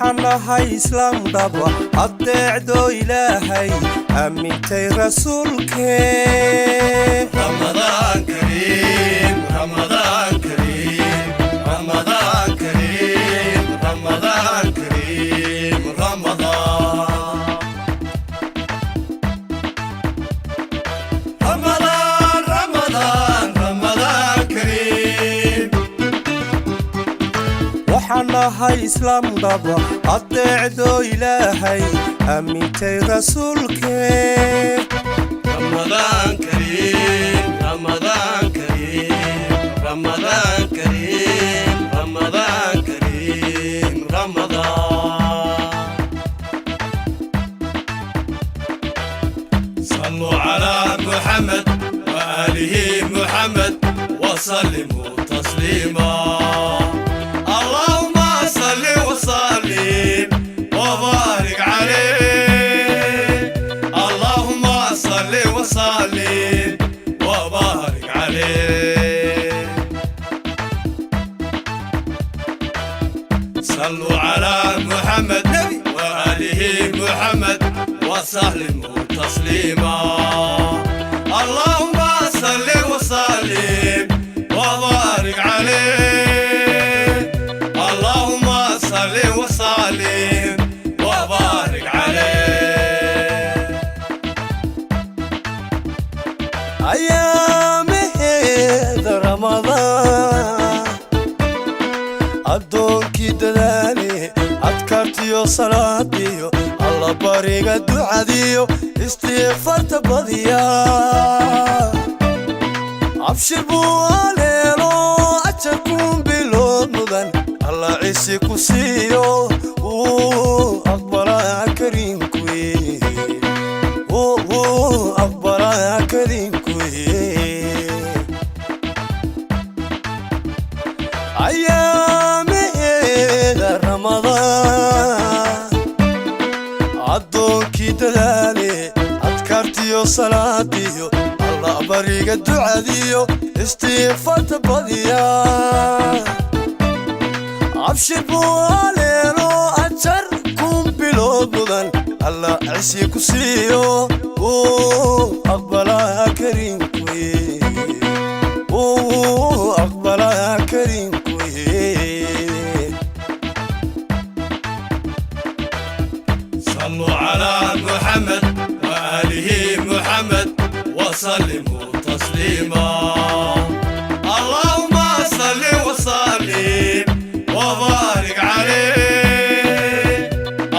Waxaan nahay islaam dhaba, addeecdo Ilaahay, aamintay Rasuulkee. Ramadaan Kariim, Ramadaan Kariim, Ramadaan Kariim, Ramadaan Kariim, Ramadaan. Ramadaan, Ramadaan, Ramadaan Kariim. Waxaan nahay islaam dhaba, addeecdo Ilaahay, aamintay Rasuulkee. Ramadaan Kariim, Ramadaan Kariim, Ramadaan Kariim, Ramadaan Kariim, Ramadaan. صلوا على محمد وآله محمد وسلموا تسليما. اللهم صل وسلم وبارك عليه. اللهم صل وسلم وبارك عليه. صلوا على محمد وآله محمد وسلموا تسليما. اللهم صل وسلم وبارك عليه. اللهم صل وسلم وبارك عليه. Ayaamaheeda Ramadaan, addoonkii dadaale, adkaartiyo salaadiyo, Alla bariga, ducadiyo, istiifarta badiya, abshir buu aleelo, ajarkuun bilood mudan, Alla cisi ku siiyo, wuu aqbalaa Kariimkuye, wuu aqbalaa Kariimkuye. Ayaamaheeda Ramadaan, addoonkii dadaale, adkaartiyo salaadiyo, Alla bariga, ducadiyo, istiifarta badiya, abshir buu aleelo, ajar kun bilood mudan, Alla cisi ku siiyo, wuu aqbalaa Kariimkuye, wuu aqbalaa Kariimkuye. صلوا على محمد وآله محمد وسلموا تسليما. اللهم صل وسلم وبارك عليه.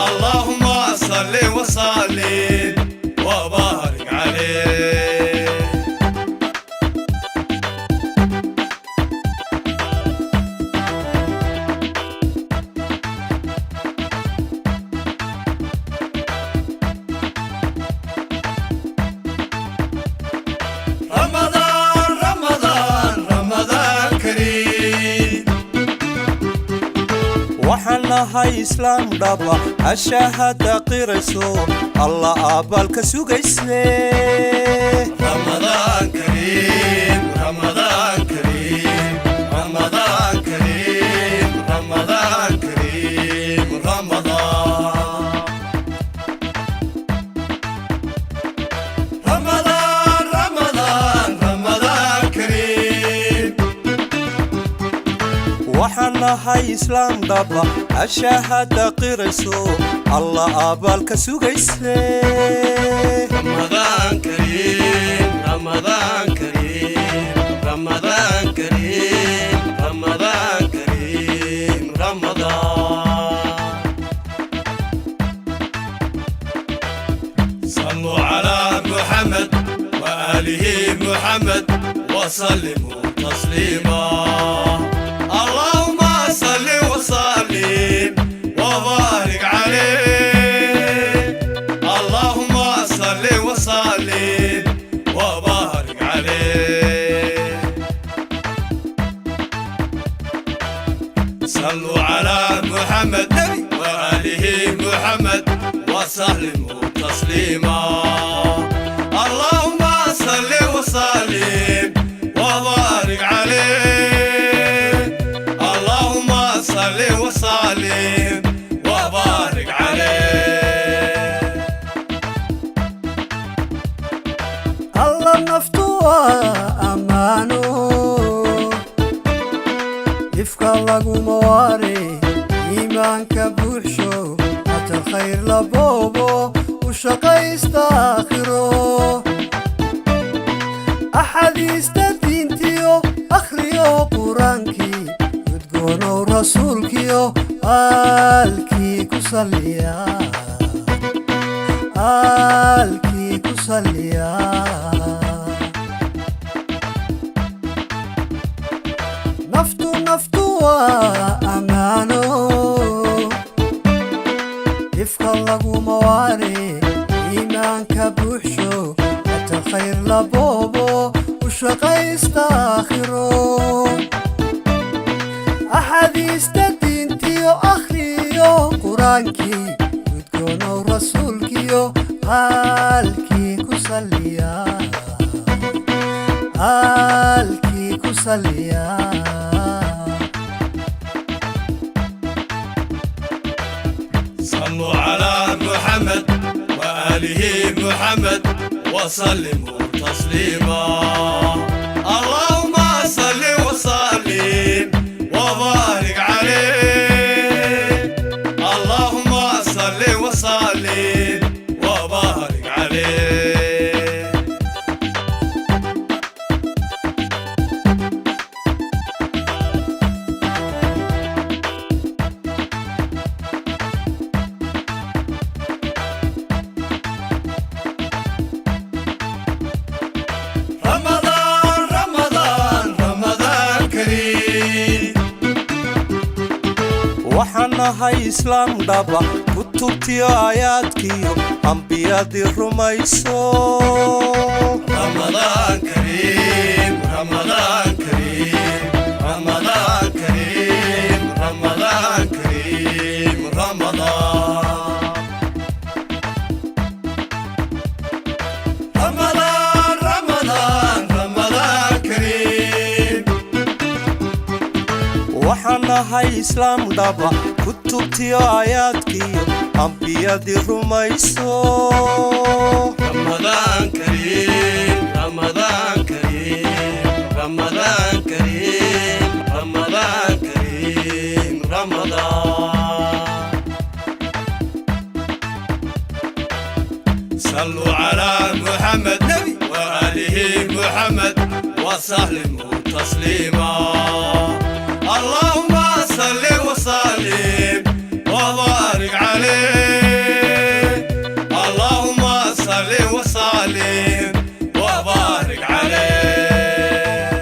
اللهم صل وسلم وبارك عليه. رمضان، رمضان، رمضان كريم. Waxaan nahay islaam dhaba, ashahada qirayso, Alla aabaalka sugayse. رمضان كريم، رمضان كريم، رمضان كريم، رمضان كريم، رمضان. رمضان، رمضان، رمضان كريم. Waxaan nahay islaam dhaba, ashahada qirayso, Alla aabaalka sugayse. رمضان كريم، رمضان كريم، رمضان كريم، رمضان كريم، رمضان. صلوا على محمد وآله محمد وسلموا تسليما. اللهم صل وسلم وبارك عليه. اللهم صل وسلم وبارك عليه. صلوا على محمد وآله محمد وسلموا تسليما. اللهم صل وسلم وبارك عليه. اللهم صل وسلم وبارك Naftu waa ammaano, ifka laguma waare. Iimaanka buuxsho, ajar khayr la boobo, u shaqaysta aakhiro. Axaadiista diintiyo akhriyo qur-aankii, udgoonow rasuulkiyo aalkii ku salliya, aalkii ku salliya. Naftu, naftu waa ammaano, ifka laguma waare. Iimaanka buuxsho, ajar khayr la boobo, u shaqaysta aakhiro. Axaadiista diintiyo akhriyo qur-aankii, udgoonow rasuulkiyo aalkii ku salliya, aalkii ku salliya. صلوا على محمد وآله محمد وسلموا تسليما. اللهم صل وسلم وبارك عليه، اللهم صل وسلم وبارك عليه. رمضان، رمضان، رمضان كريم. Waxaan nahay islaam dhaba, kutubtiyo aayaadkiyo ambiyadii rumayso. رمضان كريم، رمضان كريم، رمضان كريم، رمضان كريم، رمضان، رمضان، رمضان، رمضان كريم. Waxaan nahay islaam dhaba, kutubtiyo aayaadkiyo ambiyadii rumayso. رمضان كريم، رمضان كريم، رمضان كريم، رمضان كريم، رمضان. صلوا على محمد نبي وآله محمد وسلموا تسليما. اللهم صل وسلم وبارك عليه، اللهم صل وسلم وبارك عليه.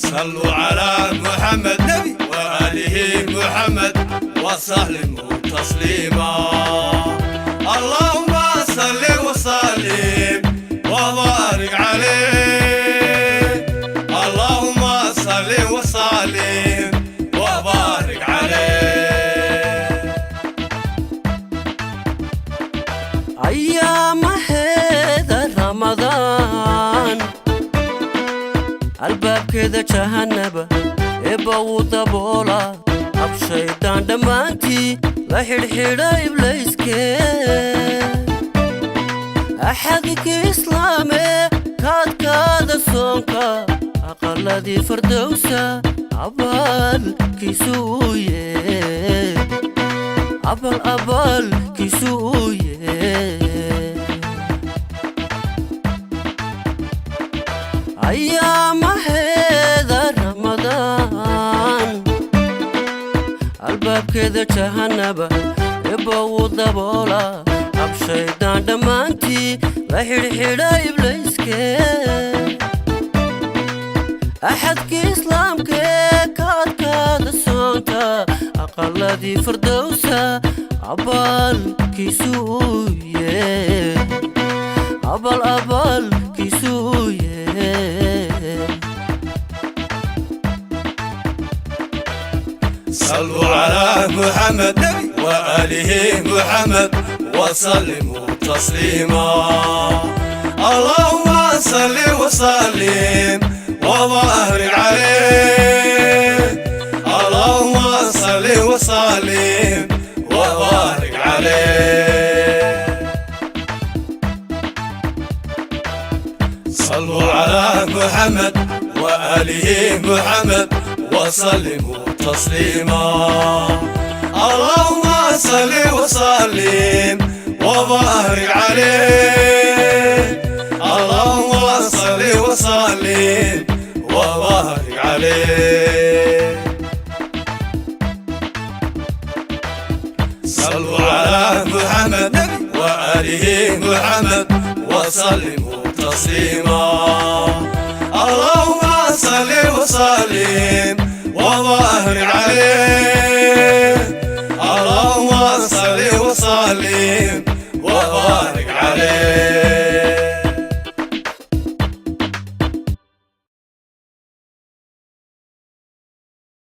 صلوا على محمد نبي وآله محمد وسلموا تسليما. اللهم صل وسلم وبارك عليه، اللهم صل وسلم وبارك عليه. Ayaamaheeda Ramadaan albaabkeeda jahanaba eebba wuu daboola, abshaydaan dhammaantii la xidhxidha iblayskee. Axadkii islaame kaadkaada soonka, aqaladii fardowsa abaalkiisu uu yee, abal abaalkiisu uu yee. Ayaamaheeda Ramadaan albaabkeeda jahanaba eebba wuu daboola, abshaydaan dhammaantii la xidhxidha iblayskee. Axadkii islaamkee kaadkaada soonka, aqaladii fardowsa abaalkiisu uu yee, abal abaalkiisu uu yee. صلوا على محمد وآله محمد وسلموا تسليما. اللهم صل وسلم وبارك عليه، اللهم صل وسلم وبارك عليه. صلوا على محمد وآله محمد وسلموا تسليما. اللهم صل وسلم وبارك عليه. اللهم صل وسلم وبارك عليه. صلوا على محمد وآله محمد وسلموا تسليما. اللهم صل وسلم وبارك عليه. اللهم صل وسلم وبارك عليه.